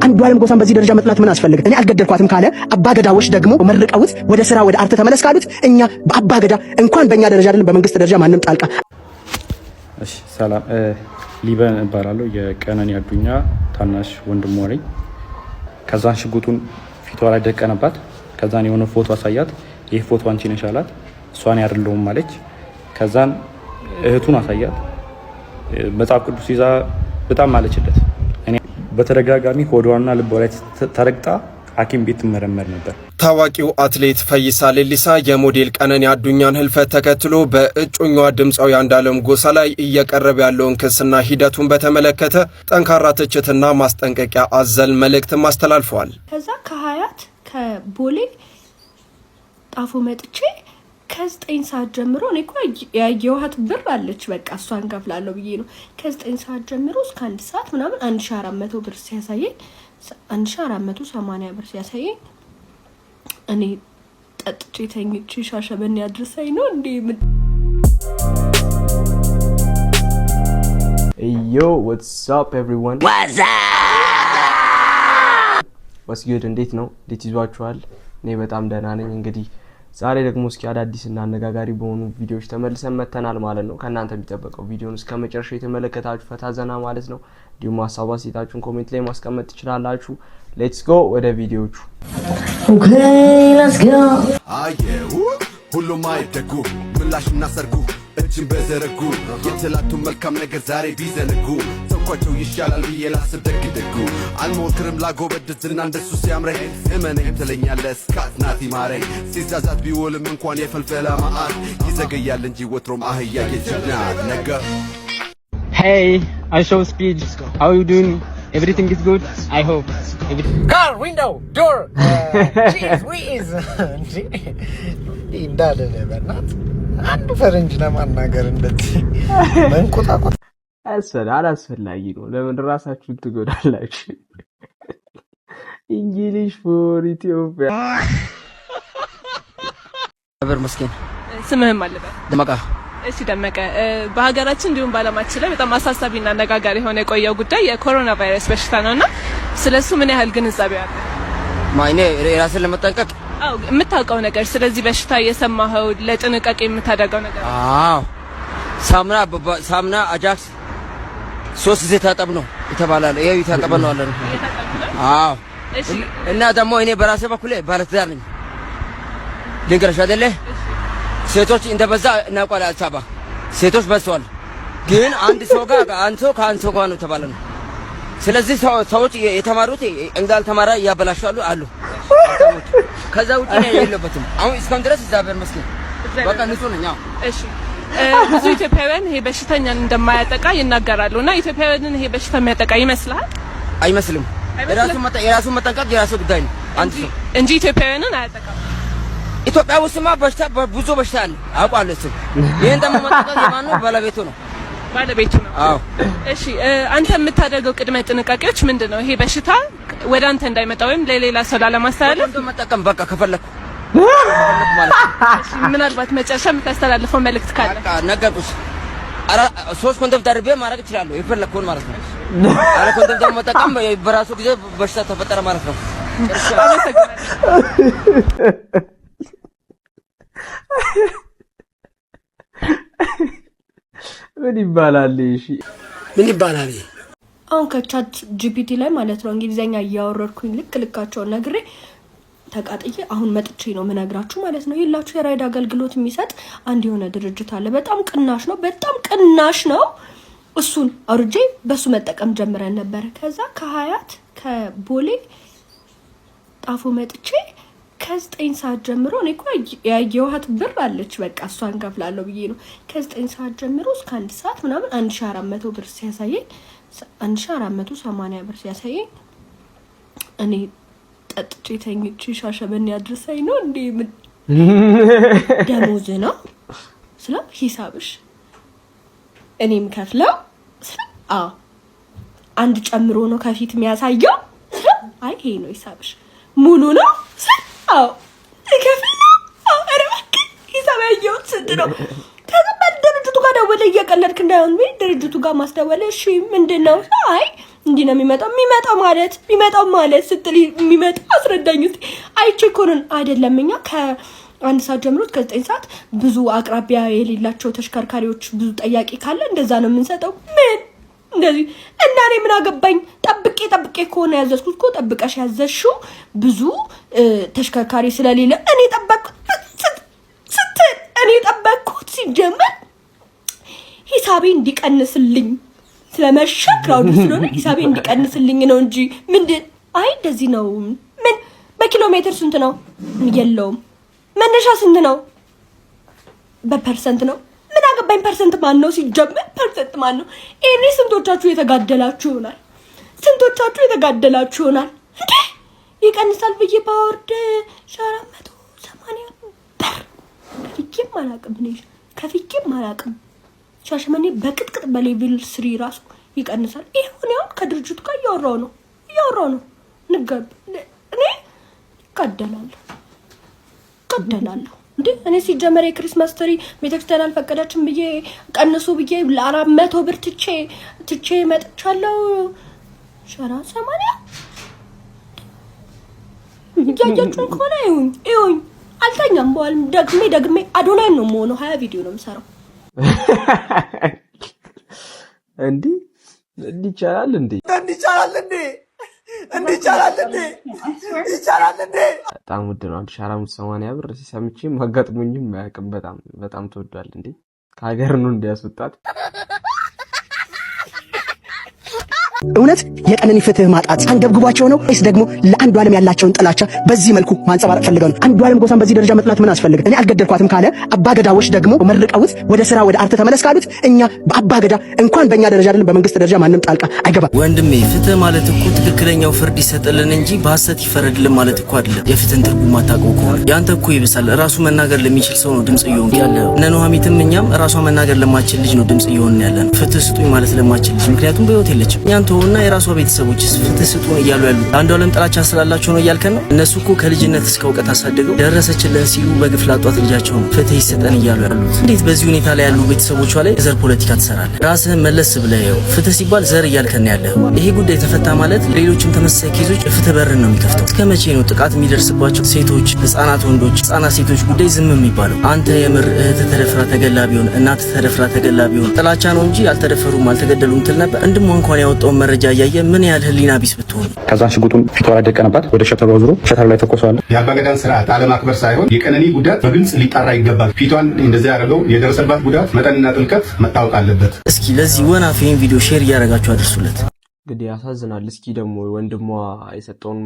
አንዷለም ጎሳን በዚህ ደረጃ መጥላት ምን አስፈልግ? እኔ አልገደልኳትም ካለ፣ አባገዳዎች ደግሞ መርቀውት ወደ ስራ ወደ art ተመለስ ካሉት፣ እኛ በአባገዳ እንኳን በእኛ ደረጃ አይደለም በመንግስት ደረጃ ማንም ጣልቃ እሺ ሰላም፣ ሊበን እባላለሁ። የቀነኒ አዱኛ ታናሽ ወንድሟ ነኝ። ከዛን ሽጉጡን ፊቷ ላይ ደቀነባት። ከዛን የሆነ ፎቶ አሳያት። ይህ ፎቶ አንቺ ነሽ አላት። እሷን አይደለሁም አለች። ከዛን እህቱን አሳያት። መጽሐፍ ቅዱስ ይዛ በጣም አለችለት። እኔ በተደጋጋሚ ሆዷና ልቧ ላይ ተረግጣ ሐኪም ቤት ትመረመር ነበር። ታዋቂው አትሌት ፈይሳ ሌሊሳ የሞዴል ቀነኒ አዱኛን ህልፈት ተከትሎ በእጮኛዋ ድምፃዊ አንዱዓለም ጎሳ ላይ እየቀረበ ያለውን ክስና ሂደቱን በተመለከተ ጠንካራ ትችትና ማስጠንቀቂያ አዘል መልእክትም አስተላልፈዋል። ከዛ ከሀያት ከቦሌ ጣፎ መጥቼ ከ9 ሰዓት ጀምሮ፣ እኔ እኮ ያየኋት ብር አለች፣ በቃ እሷን ከፍላለሁ ብዬ ነው። ከ9 ሰዓት ጀምሮ እስከ 1 ሰዓት ምናምን 1400 ብር ሲያሳየኝ፣ 1480 ብር ሲያሳየኝ፣ እኔ ጠጥቼ ተኝቼ ሻሸመኔ አድርሳኝ ነው እንዴ? Yo, what's up everyone? What's good? እንዴት ነው? እንዴት ይዟችኋል? እኔ በጣም ደህና ነኝ። እንግዲህ ዛሬ ደግሞ እስኪ አዳዲስ እና አነጋጋሪ በሆኑ ቪዲዮዎች ተመልሰን መተናል ማለት ነው። ከእናንተ የሚጠበቀው ቪዲዮን እስከ መጨረሻ የተመለከታችሁ ፈታ ዘና ማለት ነው። እንዲሁም ሀሳብ አስተያየታችሁን comment ላይ ማስቀመጥ ትችላላችሁ። Let's go ወደ ቪዲዮቹ። አየው ሁሉም አይደጉ ምላሽና ሰርጉ እጅን በዘረጉ የትላንቱን መልካም ነገር ዛሬ ቢዘነጉ ሰውኳቸው ይሻላል ብዬ ላስብ ደግ ደጉ አልሞክርም ላጎበድድ ዝና እንደሱ ሲያምረኝ እመነኝ ትለኛለህ እስካት ናቲ ማረኝ ሲዛዛት ቢውልም እንኳን የፈልፈላ መዓት ይዘገያል እንጂ ወትሮም አህያ የጅብ ናት ነገር። Hey, IShowSpeed. How you doing? Everything is good? I hope. Car window door cheese whiz እንጂ እንዳለ በእናት አንድ ፈረንጅ ለማናገር እንደዚህ መንቆጣቆጥ። አላስፈላጊ ነው። ለምን ራሳችሁን ትጎዳላችሁ? English for Ethiopia። እግዚአብሔር ይመስገን። ስምህም አለበት? ደመቀ። እሺ ደመቀ፣ በሀገራችን እንዲሁም በዓለማችን ላይ በጣም አሳሳቢና አነጋጋሪ የሆነ የቆየው ጉዳይ የኮሮና ቫይረስ በሽታ ነው እና ስለሱ ምን ያህል ግንዛቤ አለ? እኔ ራስን ለመጠንቀቅ አዎ፣ የምታውቀው ነገር፣ ስለዚህ በሽታ የሰማኸው፣ ለጥንቃቄ የምታደርገው ነገር? አዎ፣ ሳሙና ሳሙና አጃክስ ሶስት ጊዜ ታጠብ ነው የተባለ። ይሄው የታጠበ ነው አለ። አዎ። እሺ። እና ደግሞ እኔ በራሴ በኩል ባለትዳር ነኝ። ልንገርሽ አይደለ፣ ሴቶች እንደበዛ እናውቃለን። አዲስ አበባ ሴቶች በዝተዋል። ግን አንድ ሰው ጋር አንድ ሰው ከአንድ ሰው ጋር ነው የተባለ ነው። ስለዚህ ሰዎች የተማሩት እንዳልተማረ እያበላሻሉ አሉ። ከዛ ውጪ ነው የለበትም። አሁን እስካሁን ድረስ እግዚአብሔር ይመስገን በቃ ንጹህ ነኝ። አዎ። እሺ፣ ብዙ ኢትዮጵያውያን ይሄ በሽተኛን እንደማያጠቃ ይናገራሉ እና ኢትዮጵያውያንን ይሄ በሽታ የሚያጠቃ ይመስልሃል? አይመስልም። የራሱ መጠንቀቅ የራሱ ጉዳይ ነው። አንድ ሰው እንጂ ኢትዮጵያውያንን አያጠቃም። ኢትዮጵያ ውስጥማ በሽታ ብዙ በሽታ አለ አውቃለሁ። እሱ ይሄን ደግሞ መጠንቀቅ የማን ነው? ባለቤቱ ነው። ባለቤቱ ነው። አዎ። እሺ፣ አንተ የምታደርገው ቅድመ ጥንቃቄዎች ምንድን ነው? ይሄ በሽታ ወደ አንተ እንዳይመጣ ወይም ለሌላ ሰው ላለማስተላለፍ? ኮንዶም መጠቀም በቃ ከፈለኩ ማለት ነው። እሺ፣ ምናልባት መጨረሻ የምታስተላልፈው መልእክት ካለ? በቃ ነገርኩሽ። ሶስት ኮንዶም ደርቤ ማድረግ እችላለሁ የፈለግኩን ማለት ነው። አለ ኮንዶም ደግሞ መጠቀም በራሱ ጊዜ በሽታ ተፈጠረ ማለት ነው። አመሰግናለሁ። ምን ይባላል? እሺ። ምን ይባላል? አሁን ከ ChatGPT ላይ ማለት ነው እንግሊዝኛ እያወረድኩኝ ልክ ልካቸውን ነግሬ ተቃጥዬ አሁን መጥቼ ነው ምነግራችሁ ማለት ነው። ይላችሁ የራይድ አገልግሎት የሚሰጥ አንድ የሆነ ድርጅት አለ። በጣም ቅናሽ ነው፣ በጣም ቅናሽ ነው። እሱን አውርጄ በሱ መጠቀም ጀምረን ነበረ። ከዛ ከሀያት ከቦሌ ጣፎ መጥቼ ከ9 ሰዓት ጀምሮ፣ እኔ እኮ ያየኋት ብር አለች፣ በቃ እሷን ከፍላለሁ ብዬ ነው። ከ9 ሰዓት ጀምሮ እስከ 1 ሰዓት ምናምን 1400 ብር ሲያሳየኝ፣ 1480 ብር ሲያሳየኝ፣ እኔ ጠጥቼ ተኝቼ ሻሸመኔ አድርሳኝ ነው እንዴ? ደሞዝ ነው ስለው፣ ሂሳብሽ እኔም ከፍለው ስለው፣ አዎ አንድ ጨምሮ ነው ከፊት የሚያሳየው ስለው፣ አይ ይሄ ነው ሂሳብሽ ሙሉ ነው ስል፣ አዎ እከፍል ነው። አዎ ኧረ እባክህ ሂሳብ ያየሁት ስንት ነው? ከዛ ድርጅቱ ጋር ደወልኩ። ብለህ እየቀለድክ እንዳይሆን ድርጅቱ ጋር ማስደወል። እሺ ምንድን ነው? አይ እንዲህ ነው የሚመጣው። የሚመጣው ማለት የሚመጣው ማለት ስትል የሚመጣው አስረዳኝ እስኪ። አይቼ እኮ ነው አይደለም፣ እኛ ከ1 ሰዓት ጀምሮ እስከ 9 ሰዓት ብዙ አቅራቢያ የሌላቸው ተሽከርካሪዎች ብዙ ጠያቂ ካለ እንደዛ ነው የምንሰጠው። ምን እንደዚህ እና እኔ ምን አገባኝ? ጠብቄ ጠብቄ ከሆነ ያዘዝኩት እኮ፣ ጠብቀሽ ያዘዝሽው ብዙ ተሽከርካሪ ስለሌለ እኔ ጠበቅኩት ስትል፣ እኔ ጠበቅኩት ሲጀመር ሂሳቤ እንዲቀንስልኝ፣ ስለመሸ crowd ስለሆነ ሂሳቤ እንዲቀንስልኝ ነው እንጂ ምንድን፣ አይ እንደዚህ ነው። ምን በኪሎ ሜትር ስንት ነው? የለውም። መነሻ ስንት ነው? በ percent ነው። ምን አገባኝ percent ማን ነው? ሲጀመር percent ማን ነው? ይሄኔ ስንቶቻችሁ የተጋደላችሁ ይሆናል? ስንቶቻችሁ የተጋደላችሁ ይሆናል? እንዴ ይቀንሳል ብዬ ባወርድ 480 ብር ከፍዬም አላውቅም። እኔ ከፍዬም አላውቅም። ሻሸመኔ በቅጥቅጥ በ level 3 ራሱ ይቀንሳል። ይሁን ያሁን ከድርጅቱ ጋር እያወራሁ ነው እያወራሁ ነው። ንገብ እኔ እጋደላለሁ እጋደላለሁ። እንዴ እኔ ሲጀመር የ Christmas tree ቤተክርስቲያን አልፈቀደችም ብዬ ቀንሱ ብዬ ለ400 ብር ትቼ ትቼ መጥቻለሁ። 480 እያያችሁን ከሆነ ይሁኝ ይሁኝ። አልተኛም። በኋላም ደግሜ ደግሜ አዶናይ ነው የምሆነው። 20 ቪዲዮ ነው የምሰራው። እንዲህ እንዲህ ይቻላል እንዴ? እንዲህ ይቻላል እንዴ? እንዲህ ይቻላል እንዴ? ይቻላል እንዴ? በጣም ውድ ነው። 1480 ብር ሰምቼም አጋጥሞኝም አያውቅም። በጣም በጣም ተወዷል። እንዴ ከሀገር ነው እንዲያስወጣት። እውነት የቀነኒ ፍትህ ማጣት አንገብግቧቸው ነው ወይስ ደግሞ ለአንዱ ዓለም ያላቸውን ጥላቻ በዚህ መልኩ ማንጸባረቅ ፈልገው ነው? አንዱ ዓለም ጎሳን በዚህ ደረጃ መጥላት ምን አስፈልገ? እኔ አልገደልኳትም ካለ፣ አባገዳዎች ደግሞ መርቀውት ወደ ስራ ወደ art ተመለስ ካሉት፣ እኛ በአባገዳ እንኳን በእኛ ደረጃ አይደለም በመንግስት ደረጃ ማንም ጣልቃ አይገባም። ወንድሜ፣ ፍትህ ማለት እኮ ትክክለኛው ፍርድ ይሰጥልን እንጂ በሐሰት ይፈረድልን ማለት እኮ አይደለም። የፍትህን ትርጉም አታውቀው ከሆነ ያንተ እኮ ይብሳል። ራሱ መናገር ለሚችል ሰው ነው ድምጽ እየሆንክ ያለው። እነ ኑሐሚትም እኛም ራሷ መናገር ለማትችል ልጅ ነው ድምጽ እየሆንን ያለን። ፍትህ ስጡኝ ማለት ለማትችል ልጅ፣ ምክንያቱም በህይወት የለችም። እኛን ተወውና የራሷ ቤተሰቦችስ ፍትህ ስጡን እያሉ ያሉት አንዱ ዓለም ጥላቻ ስላላቸው ነው እያልከን ነው? እነሱ እኮ ከልጅነት እስከ እውቀት አሳድገው ደረሰችልን ሲሉ በግፍ ላጧት ልጃቸው ነው ፍትህ ይሰጠን እያሉ ያሉት። እንዴት በዚህ ሁኔታ ላይ ያሉ ቤተሰቦቿ ላይ የዘር ፖለቲካ ትሰራለህ? ራስህን መለስ ብለህ ይኸው ፍትህ ሲባል ዘር እያልከን ያለህ። ይሄ ጉዳይ ተፈታ ማለት ሌሎችም ተመሳሳይ case ኦች የፍትህ በርን ነው የሚከፍተው። እስከ መቼ ነው ጥቃት የሚደርስባቸው ሴቶች፣ ህጻናት ወንዶች፣ ህጻናት ሴቶች ጉዳይ ዝም የሚባለው? አንተ የምር እህትህ ተደፍራ ተገላ ቢሆን፣ እናትህ ተደፍራ ተገላ ቢሆን ጥላቻ ነው እንጂ አልተደፈሩም አልተገደሉም ትል ነበር? ወንድሟ እንኳን ያወጣውን መረጃ እያየ ምን ያህል ህሊና ቢስ ብትሆን። ከዛን ሽጉጡን ፊቷ ላይ ደቀነባት። ወደ shutter ኡ አዙሮ shutter ላይ ተኮሰዋል። የአባገዳን ስርዓት አለማክበር ሳይሆን የቀነኒ ጉዳት በግልጽ ሊጣራ ይገባል። ፊቷን እንደዚያ ያደረገው የደረሰባት ጉዳት መጠንና ጥልቀት መታወቅ አለበት። እስኪ ለዚህ ወናፍ ይህን ቪዲዮ share እያደረጋችሁ አድርሱለት። እንግዲህ ያሳዝናል። እስኪ ደግሞ ወንድሟ የሰጠውን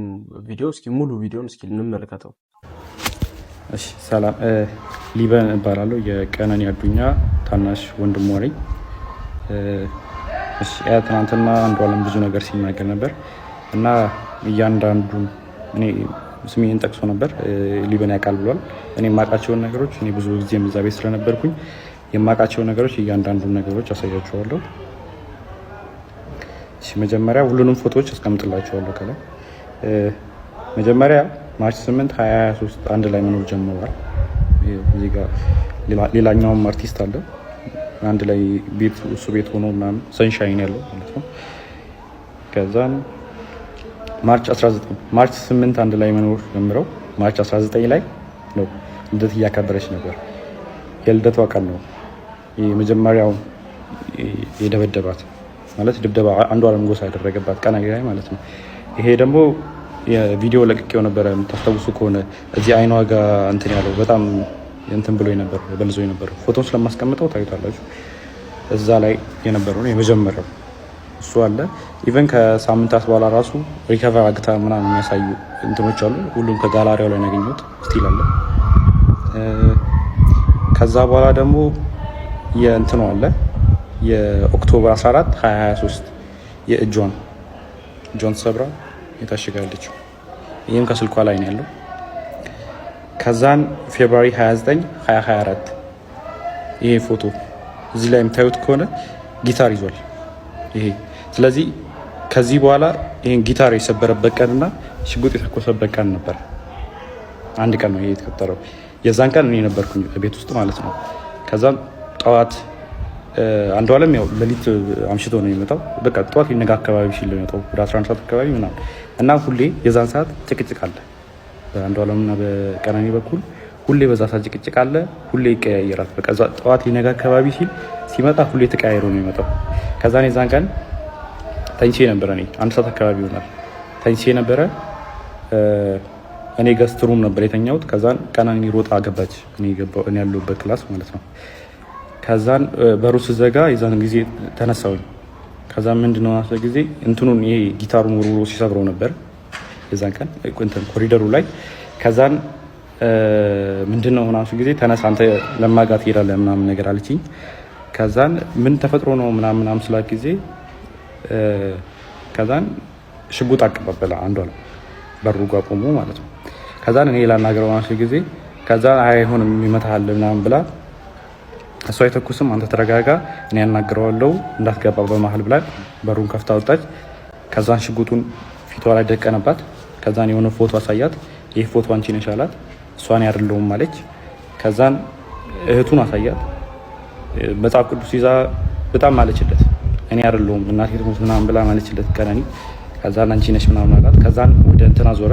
ቪዲዮ እስኪ ሙሉ ቪዲዮን እስኪ እንመልከተው። እሺ ሰላም፣ ሊበን እባላለሁ። የቀነኒ አዱኛ ታናሽ ወንድሟ ነኝ። እሺ ትናንትና አንዱዓለም ብዙ ነገር ሲናገር ነበር እና እያንዳንዱን እኔ ስሜን ጠቅሶ ነበር። ሊበን ያውቃል ብሏል። እኔ የማውቃቸውን ነገሮች፣ እኔ ብዙ ጊዜ እዛ ቤት ስለነበርኩኝ የማውቃቸውን ነገሮች እያንዳንዱን ነገሮች አሳያችኋለሁ። እሺ መጀመሪያ ሁሉንም ፎቶዎች አስቀምጥላችኋለሁ ከላይ። መጀመሪያ March 8 2023 አንድ ላይ መኖር ጀምረዋል። እዚህ ጋር ሌላኛውም አርቲስት አለ፣ አንድ ላይ ቤት እሱ ቤት ሆኖ ምናምን ሰንሻይን ያለው ማለት ነው። ከዛን March 19፣ March 8 አንድ ላይ መኖር ጀምረው March 19 ላይ ነው ልደት እያከበረች ነበር። የልደቷ ቀን ነው የመጀመሪያው የደበደባት፣ ማለት ድብደባ አንዱዓለም ጎሳ ያደረገባት ቀን ላይ ማለት ነው። ይሄ ደግሞ የቪዲዮ ለቅቄው ነበረ፣ የምታስታውሱ ከሆነ እዚህ አይኗ ጋር እንትን ያለው በጣም እንትን ብሎ ነበር፣ በልዞ ነበር። ፎቶን ስለማስቀምጠው ታዩታላችሁ። እዛ ላይ የነበረው ነው የመጀመሪያው እሱ አለ። Even ከሳምንታት በኋላ ራሱ recover አግታ ምናምን የሚያሳዩ እንትኖች አሉ። ሁሉም ከጋላሪያው ላይ ያገኘሁት still አለ። ከዛ በኋላ ደግሞ የእንትኑ አለ፣ የ October 14 2023 የእጇን እጇን ተሰብራ የታሽጋለችው። ይህም ከስልኳ ላይ ነው ያለው። ከዛን February 29 2024 ይሄ ፎቶ እዚህ ላይ የምታዩት ከሆነ ጊታር ይዟል። ይሄ ስለዚህ ከዚህ በኋላ ይሄን ጊታር የሰበረበት ቀንና ሽጉጥ የተኮሰበት ቀን ነበር። አንድ ቀን ነው ይሄ የተፈጠረው። የዛን ቀን እኔ ነበርኩኝ ቤት ውስጥ ማለት ነው። ከዛም ጠዋት አንዱ አለም ያው ሌሊት አምሽቶ ነው የሚመጣው። በቃ ጠዋት ሊነጋ አካባቢ ሲል ነው የሚመጣው፣ ወደ 11 ሰዓት አካባቢ ምናምን። እና ሁሌ የዛን ሰዓት ጭቅጭቅ አለ በአንዱ አለምና በቀነኒ በኩል። ሁሌ በዛ ሰዓት ጭቅጭቅ አለ። ሁሌ ይቀያየራል። በቃ ጠዋት ሊነጋ አካባቢ ሲል ሲመጣ ሁሌ ተቀያይሮ ነው የሚመጣው። ከዛን የዛን ቀን ተኝቼ ነበረ። እኔ 1 ሰዓት አካባቢ ይሆናል ተኝቼ ነበረ። እኔ guest room ነበር የተኛሁት። ከዛን ቀነኒ ሮጣ ገባች፣ እኔ ያለሁበት class ማለት ነው። ከዛን በሩ ስዘጋ የዛን ጊዜ ተነሳሁኝ። ከዛን ምንድነው ጊዜ እንትኑን ይሄ ጊታሩን ወርውሮ ሲሰብረው ነበር የዛን ቀን እንትን ኮሪደሩ ላይ። ከዛን ምንድነው ምናምን ጊዜ ተነሳ አንተ ለማጋ ትሄዳለህ ምናምን ነገር አለችኝ። ከዛን ምን ተፈጥሮ ነው ምናምን ምናምን ስላት ጊዜ ከዛን ሽጉጥ አቀባበለ አንዷ ነው በሩ ጋር ቆሞ ማለት ነው። ከዛን እኔ ላናገረው ምናምን ጊዜ ከዛን አይሆንም ይመታሃል ምናምን ብላ፣ እሷ አይተኩስም፣ አንተ ተረጋጋ፣ እኔ ያናግረዋለሁ፣ እንዳትገባ በመሀል ብላ በሩን ከፍታ ወጣች። ከዛን ሽጉጡን ፊቷ ላይ ደቀነባት። ከዛን የሆነ ፎቶ አሳያት። ይህ ፎቶ አንቺ ነሽ አላት። እሷን አይደለሁም አለች። ከዛን እህቱን አሳያት። መጽሐፍ ቅዱስ ይዛ በጣም ማለችለት። እኔ አይደለሁም እናቴ ትሙት ምናምን ብላ ማለችለት ቀነኒ። ከዛን አንቺ ነሽ ምናምን አላት። ከዛን ወደ እንትና ዞረ፣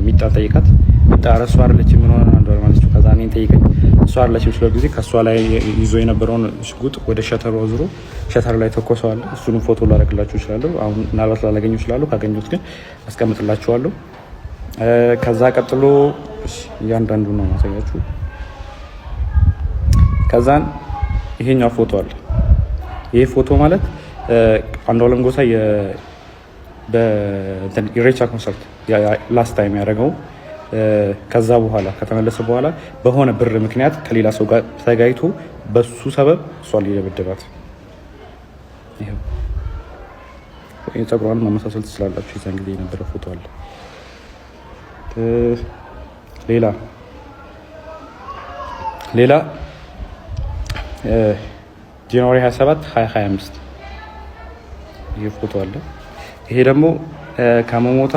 ሚጣን ጠይቃት። ሚጣ ኧረ እሷ አይደለችም፣ ምን ሆነ አንዷ ማለችው። ከዛ እኔን ጠይቀኝ፣ እሷ አይደለችም ስለ ጊዜ ከእሷ ላይ ይዞ የነበረውን ሽጉጥ ወደ shutter ኡ አዙሮ shutter ላይ ተኮሰዋል። እሱንም ፎቶ ላደርግላችሁ እችላለሁ። አሁን ምናልባት ላላገኘው እችላለሁ። ካገኘሁት ግን አስቀምጥላችኋለሁ። ከዛ ቀጥሎ እያንዳንዱ ነው ማሳያችሁ። ከዛን ይሄኛው ፎቶ አለ። ይሄ ፎቶ ማለት አንዷለም ጎሳ በኢሬቻ ኮንሰርት last time ያደረገው፣ ከዛ በኋላ ከተመለሰ በኋላ በሆነ ብር ምክንያት ከሌላ ሰው ጋር ተጋይቶ በሱ ሰበብ እሷን ሊደበድባት። ይኸው ፀጉሯን ማመሳሰል ትችላላችሁ። የዛን ጊዜ የነበረ ፎቶ አለ። ሌላ January 27 2025 ይሄ ፎቶ አለ። ይሄ ደግሞ ከመሞታ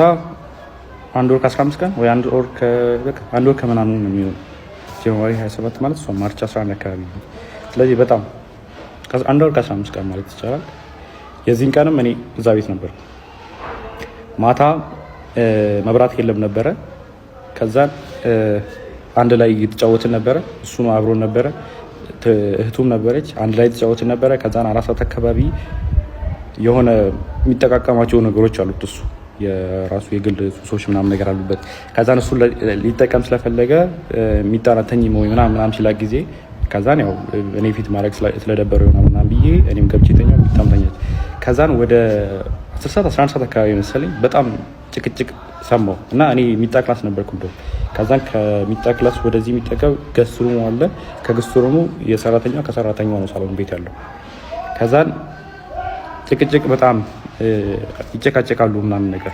አንድ ወር ከ15 ቀን ወይ አንድ ወር ከምናምን ነው የሚሆነው። January 27 ማለት እሷ March 11 አካባቢ ነው። ስለዚህ በጣም አንድ ወር ከ15 ቀን ማለት ይቻላል። የዚህን ቀንም እኔ እዛ ቤት ነበርኩ። ማታ መብራት የለም ነበረ። ከዛን አንድ ላይ እየተጫወትን ነበረ። እሱ አብሮን ነበረ፣ እህቱም ነበረች። አንድ ላይ የተጫወትን ነበረ። ከዛን 4 ሰዓት አካባቢ የሆነ የሚጠቃቀማቸው ነገሮች አሉት፣ እሱ የራሱ የግል ሱሶች ምናምን ነገር አሉበት። ከዛን እሱ ሊጠቀም ስለፈለገ የሚጣና ተኝ ወይ ምናምን ምናምን ሲላ ጊዜ ከዛን ያው እኔ ፊት ማድረግ ስለደበረው ይሆናል ምናምን ብዬ እኔም ገብቼ ተኛሁ፣ ሚጣም ተኛች። ከዛን ወደ 10 ሰዓት 11 ሰዓት አካባቢ መሰለኝ በጣም ጭቅጭቅ ሰማሁ እና እኔ ሚጣ class ነበርኩ እንደውም። ከዛን ከሚጣ class ወደዚህ የሚጠቀም guest room ኡ አለ። ከ guest room ኡ የሰራተኛው ከሰራተኛው ነው ሳሎን ቤት ያለው። ከዛን ጭቅጭቅ በጣም ይጨቃጨቃሉ ምናምን ነገር፣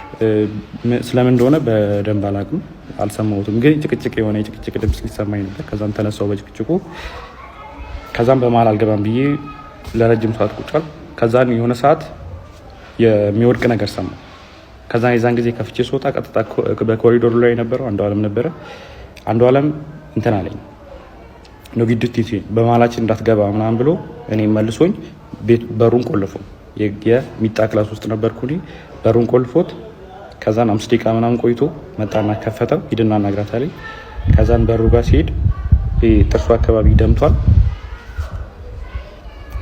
ስለምን እንደሆነ በደንብ አላውቅም፣ አልሰማሁትም። ግን ጭቅጭቅ የሆነ የጭቅጭቅ ድምፅ ሊሰማኝ ነበር። ከዛም ተነሳው በጭቅጭቁ። ከዛም በመሀል አልገባም ብዬ ለረጅም ሰዓት ቁጭ አልኩ። ከዛን የሆነ ሰዓት የሚወድቅ ነገር ሰማሁ። ከዛን የዛን ጊዜ ከፍቼ ስወጣ ቀጥታ በኮሪዶሩ ላይ የነበረው አንዱ አለም ነበረ። አንዱ አለም እንትን አለኝ፣ no ግድት በመሀላችን እንዳትገባ ምናምን ብሎ እኔ መልሶኝ ቤት በሩን ቆልፎ፣ የሚጣ class ውስጥ ነበርኩ እኔ፣ በሩን ቆልፎት ከዛን 5 ደቂቃ ምናምን ቆይቶ መጣና ከፈተው። ሂድና አናግራት አለኝ። ከዛን በሩ ጋር ሲሄድ ጥርሱ አካባቢ ደምቷል።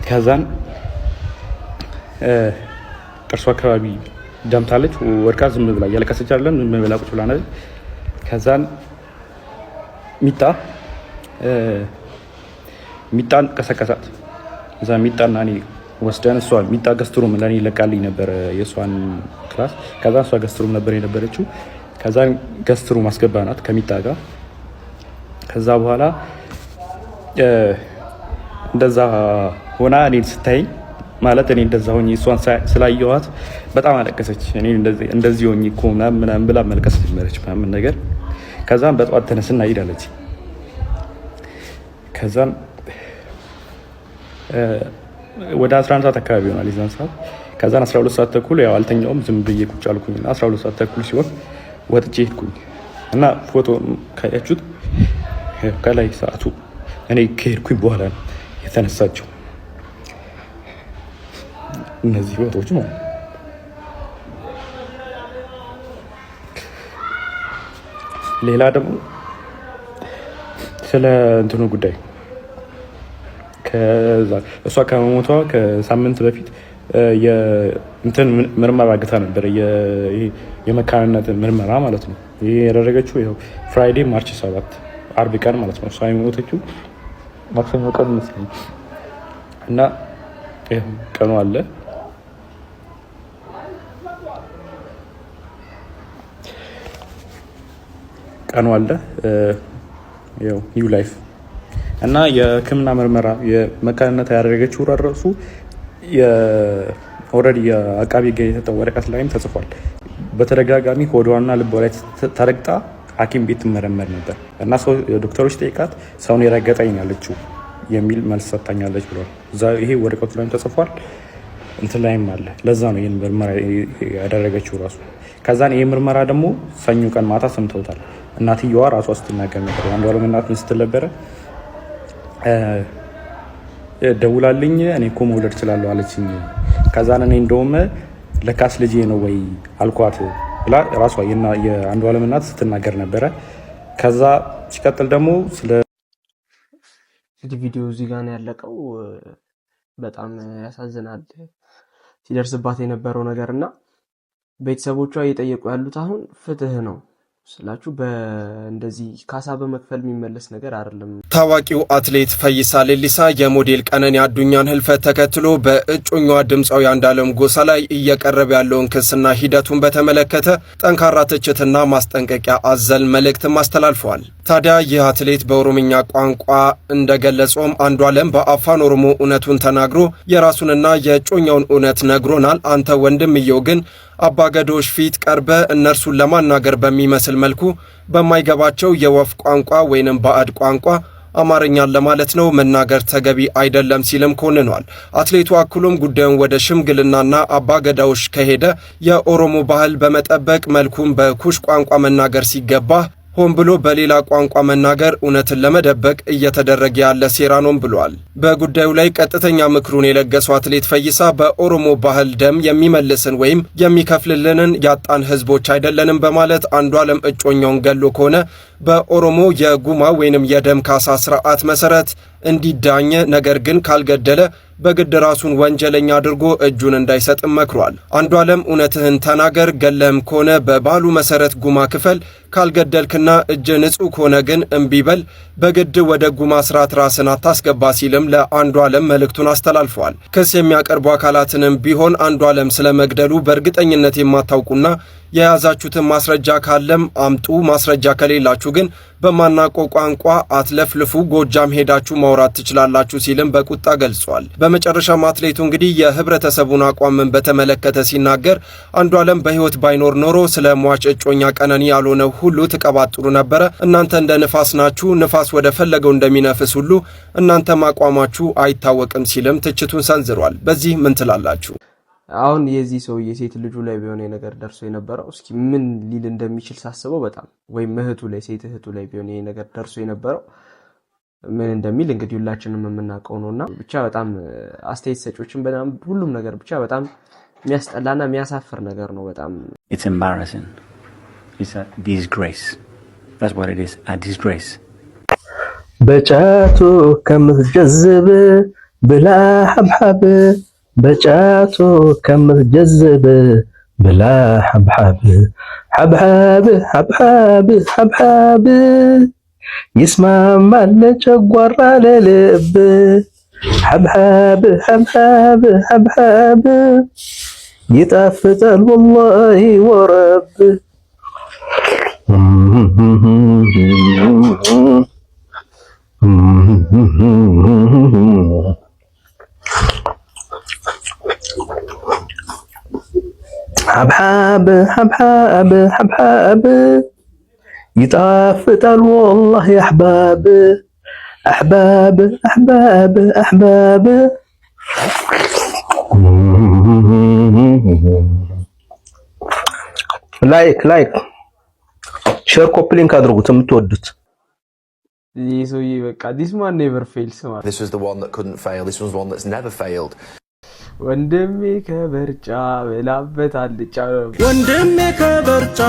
ከዛን ጥርሱ አካባቢ ደምታለች። ወድቃ ዝም ብላ እያለቀሰች አይደለም፣ ዝም ብላ ቁጭ ብላ ነች። ከዛን ሚጣን ቀሰቀሳት። እዛ ሚጣና እኔ ወስደን እሷ ሚጣ guest room ለእኔ ለቃልኝ ነበር የእሷን class። ከዛ እሷ guest room ነበር የነበረችው። ከዛ guest room አስገባናት ከሚጣ ጋር። ከዛ በኋላ እንደዛ ሆና እኔን ስታይኝ፣ ማለት እኔ እንደዛ ሆኜ እሷን ስላየኋት በጣም አለቀሰች። እኔ እንደዚህ ሆኜ እኮ ምናምን ምናምን ብላ መልቀስ ጀመረች ምናምን ነገር። ከዛም በጠዋት ተነስና ሂድ አለች። ከዛም ወደ 11 ሰዓት አካባቢ ይሆናል የዛን ሰዓት። ከዛን 12 ሰዓት ተኩል ያው አልተኛውም፣ ዝም ብዬ ቁጭ አልኩኝ እና 12 ሰዓት ተኩል ሲሆን ወጥቼ ሄድኩኝ እና ፎቶ ካያችሁት ከላይ ሰዓቱ እኔ ከሄድኩኝ በኋላ ነው የተነሳችው። እነዚህ ፎቶዎች ማለት ነው። ሌላ ደግሞ ስለ እንትኑ ጉዳይ፣ እሷ ከመሞቷ ከሳምንት በፊት እንትን ምርመራ አግታ ነበረ፣ የመካንነት ምርመራ ማለት ነው። ይህ ያደረገችው ይኸው Friday March 7፣ አርብ ቀን ማለት ነው። እሷ የሞተችው ማክሰኞ ቀን ይመስለኛል። እና ይኸው ቀኑ አለ። ቀኑ አለ። ያው New Life እና የሕክምና ምርመራ የመካንነት ያደረገችው ራሱ already የአቃቢ ሕግ የሰጠው ወረቀት ላይም ተጽፏል። በተደጋጋሚ ሆዷና ልቧ ላይ ተረግጣ ሐኪም ቤት ትመረመር ነበር እና ዶክተሮች ጠይቃት ሰውን የረገጠኝ ያለችው የሚል መልስ ሰጥታኛለች ብሏል። ይሄ ወረቀቱ ላይም ተጽፏል፣ እንትን ላይም አለ። ለዛ ነው ይህን ምርመራ ያደረገችው ራሱ። ከዛን ይህ ምርመራ ደግሞ ሰኞ ቀን ማታ ሰምተውታል። እናትየዋ ራሷ ስትናገር ነበር። የአንዷለም እናት ምን ስትል ነበረ? ደውላልኝ እኔ እኮ መውለድ እችላለሁ አለችኝ። ከዛን እኔ እንደውም ለካስ ልጄ ነው ወይ አልኳት ብላ ራሷ የአንዷለም እናት ስትናገር ነበረ። ከዛ ሲቀጥል ደግሞ ስለ እንግዲህ ቪዲዮ እዚህ ጋር ነው ያለቀው። በጣም ያሳዝናል ሲደርስባት የነበረው ነገር። እና ቤተሰቦቿ እየጠየቁ ያሉት አሁን ፍትህ ነው ስላችሁ በእንደዚህ ካሳ በመክፈል የሚመለስ ነገር አይደለም። ታዋቂው አትሌት ፈይሳ ሌሊሳ የሞዴል ቀነኒ አዱኛን ህልፈት ተከትሎ በእጮኛዋ ድምፃዊ አንዱዓለም ጎሳ ላይ እየቀረበ ያለውን ክስና ሂደቱን በተመለከተ ጠንካራ ትችትና ማስጠንቀቂያ አዘል መልእክትም አስተላልፈዋል። ታዲያ ይህ አትሌት በኦሮምኛ ቋንቋ እንደገለጸውም አንዱዓለም በአፋን ኦሮሞ እውነቱን ተናግሮ የራሱንና የእጮኛውን እውነት ነግሮናል። አንተ ወንድምየው ግን አባገዶች ፊት ቀርበህ እነርሱን ለማናገር በሚመስል መልኩ በማይገባቸው የወፍ ቋንቋ ወይንም ባዕድ ቋንቋ፣ አማርኛን ለማለት ነው፣ መናገር ተገቢ አይደለም ሲልም ኮንኗል። አትሌቱ አክሎም ጉዳዩን ወደ ሽምግልናና አባገዳዎች ከሄደ የኦሮሞ ባህል በመጠበቅ መልኩም በኩሽ ቋንቋ መናገር ሲገባ ሆን ብሎ በሌላ ቋንቋ መናገር እውነትን ለመደበቅ እየተደረገ ያለ ሴራ ነውም ብሏል። በጉዳዩ ላይ ቀጥተኛ ምክሩን የለገሰው አትሌት ፈይሳ በኦሮሞ ባህል ደም የሚመልስን ወይም የሚከፍልልንን ያጣን ህዝቦች አይደለንም በማለት አንዷለም እጮኛውን ገሎ ከሆነ በኦሮሞ የጉማ ወይንም የደም ካሳ ስርዓት መሰረት እንዲዳኝ፣ ነገር ግን ካልገደለ በግድ ራሱን ወንጀለኛ አድርጎ እጁን እንዳይሰጥም መክሯል። አንዷለም እውነትህን ተናገር፣ ገለህም ከሆነ በባህሉ መሰረት ጉማ ክፈል፣ ካልገደልክና እጅ ንጹህ ከሆነ ግን እምቢ በል፣ በግድ ወደ ጉማ ስርዓት ራስን አታስገባ ሲልም ለአንዷለም መልእክቱን አስተላልፈዋል። ክስ የሚያቀርቡ አካላትንም ቢሆን አንዷለም ስለመግደሉ በእርግጠኝነት የማታውቁና የያዛችሁትን ማስረጃ ካለም አምጡ፣ ማስረጃ ከሌላችሁ ግን በማናውቀው ቋንቋ አትለፍልፉ፣ ጎጃም ሄዳችሁ ማውራት ትችላላችሁ ሲልም በቁጣ ገልጿል። በመጨረሻም አትሌቱ እንግዲህ የህብረተሰቡን አቋምን በተመለከተ ሲናገር አንዷለም በህይወት ባይኖር ኖሮ ስለ ሟች እጮኛ ቀነኒ ያልሆነ ሁሉ ትቀባጥሩ ነበረ። እናንተ እንደ ንፋስ ናችሁ። ንፋስ ወደ ፈለገው እንደሚነፍስ ሁሉ እናንተም አቋማችሁ አይታወቅም ሲልም ትችቱን ሰንዝሯል። በዚህ ምን ትላላችሁ? አሁን የዚህ ሰውዬ ሴት ልጁ ላይ ቢሆን ነገር ደርሶ የነበረው እስኪ ምን ሊል እንደሚችል ሳስበው በጣም፣ ወይም እህቱ ላይ፣ ሴት እህቱ ላይ ቢሆን ይሄ ነገር ደርሶ የነበረው ምን እንደሚል እንግዲህ ሁላችንም የምናውቀው ነው። እና ብቻ በጣም አስተያየት ሰጪዎችን በጣም ሁሉም ነገር ብቻ በጣም የሚያስጠላና የሚያሳፍር ነገር ነው። በጣም። It's embarrassing. It's a disgrace. That's what it is, a disgrace. በጫቱ ከምትጀዝብ ብላ ሐብሐብ፣ በጫቱ ከምትጀዝብ ብላ ሐብሐብ፣ ሐብሐብ ሐብሐብ ሐብሐብ ይስማማል ለጨጓራ ለልብ፣ ሐብሐብ ሐብሐብ ሐብሐብ ይጣፍጣል ወላሂ ወረብ። ሐብሐብ ሐብሐብ ሐብሐብ ይጣፍጣል ወላሂ አሕባብ፣ አሕባብ አሕባብ አሕባብ። Like, like, share, copy link አድርጉት የምትወዱት። ይህ ሰውዬ በቃ this man never fails ማለት This was the one that couldn't fail. This was one that's never failed. ወንድሜ ከበርጫ ብላበት አልጫ። ወንድሜ ከበርጫ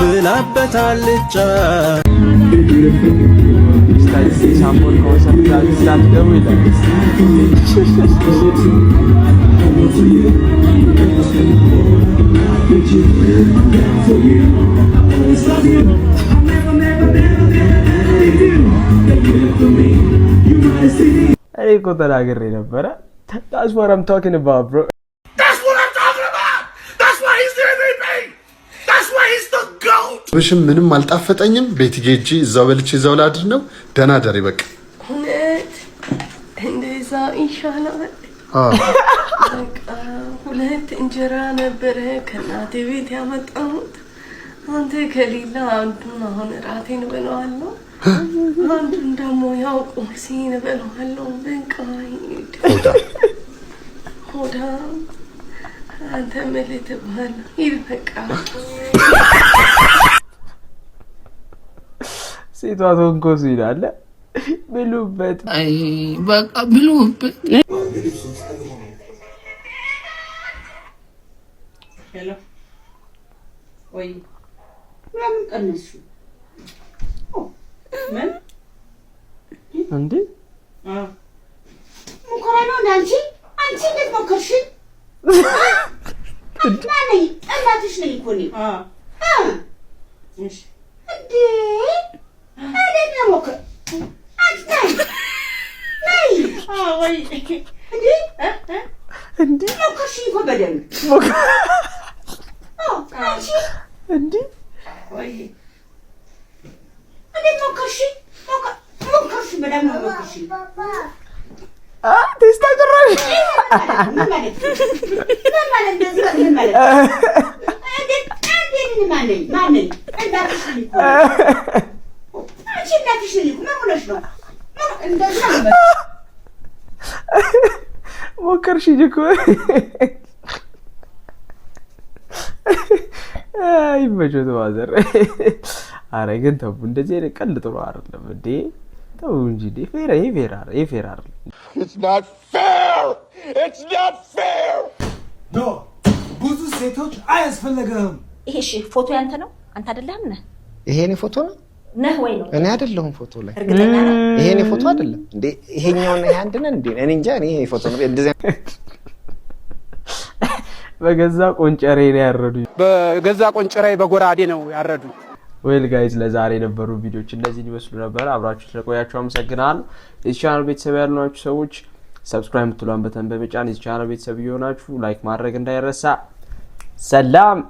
ብላበት አልጫ። ሳምቦል ኮንሰርት እንዳትገቡ ይላል። እኔ እኮ ተናግሬ ነበረ። That's what I'm talking about, bro. That's what I'm talking about! That's why he's the MVP! That's why he's the GOAT! ብሽም ምንም አልጣፈጠኝም። ቤት ሄጄ እዛው በልቼ እዛው ላድር ነው። ደህና ደሪ በቃ። እውነት እንደዛ ይሻላል። በቃ ሁለት እንጀራ ነበረ ከእናቴ ቤት ያመጣሁት። አንተ ከሌላ አንዱን አሁን እራቴን እበለዋለሁ፣ አንዱን ደግሞ ያው ቁርሴን እበለዋለሁ። በቃ ሂድ። ሆዳም አንተ ምን ልትባል ሂድ በቃ። ሴቷ ተንኮሱ ይላል። ብሉበት፣ በቃ ብሉበት። Hello፣ ወይ ለምን ቀነስሽ? ምን እንዴ? ሙከራ ነው እንደ አንቺ አንቺ እንዴት ሞከርሽ? ማነኝ? እናትሽ ነኝ እኮ እኔ። እንዴ እንዴት ነው ሞከር? አንቺ ነይ ነይ። ወይ እንዴ እንዴ ሞከርሽኝ እኮ በደንብ አንቺ። እንዴ ወይ እንዴት ሞከርሽኝ? ሞከርሽኝ በደንብ ነው ሞከርሽኝ። ቴስታ ጭራሽ። ምን ማለት ነው? ምን ማለት እንደዚህ ምን ማለት ነው? እንዴት እንዴት ማነኝ ማነኝ? እናትሽ ነኝ እኮ አንቺ እናትሽ ነኝ እኮ። ምን ሆነሽ ነው? እንደዛ ነው። ሞከርሽኝ እኮ። ይመቾት mother። አረ ግን ተው፣ እንደዚህ አይነት ቀልድ ጥሩ አይደለም እንዴ! ተው እንጂ እንዴ! Fair ይሄ fair አይደለም፣ ይሄ fair አይደለም። It's not fair! It's not fair! No፣ ብዙ ሴቶች አያስፈልግህም። ይሄ እሺ፣ ፎቶ ያንተ ነው? አንተ አይደለህም? ነህ? ይሄ እኔ ፎቶ ነው? ነህ ወይ ነው? እኔ አይደለሁም ፎቶ ላይ። እርግጠኛ ነህ? ይሄ እኔ ፎቶ አይደለም እንዴ? ይሄኛውና ይሄ አንድ ነን እንዴ? እኔ እንጃ። እኔ ይሄ ፎቶ ነው እንደዚህ። በገዛ ቆንጨሬ ነው ያረዱኝ። በገዛ ቆንጨሬ በጎራዴ ነው ያረዱኝ። Well guys፣ ለዛሬ የነበሩ ቪዲዮዎች እነዚህን ይመስሉ ነበር። አብራችሁ ስለቆያችሁ አመሰግናለሁ። የዚህ ቻናል ቤተሰብ ያልሆናችሁ ሰዎች subscribe የምትሏን button በመጫን የዚህ ቻናል ቤተሰብ እየሆናችሁ like ማድረግ እንዳይረሳ። ሰላም።